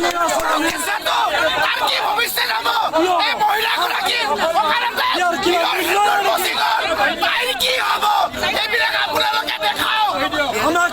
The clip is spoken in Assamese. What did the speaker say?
কেঁচুৱাটো, তাৰ কি ভৱিষ্যত হ'ব? এই মহিলাগৰাকীৰ অকাৰণতে মূৰৰ সিন্দুৰ মচি গ'ল, তাইৰ কি হ'ব? এইবিলাক আপোনালোকে দেখাওক। আমাক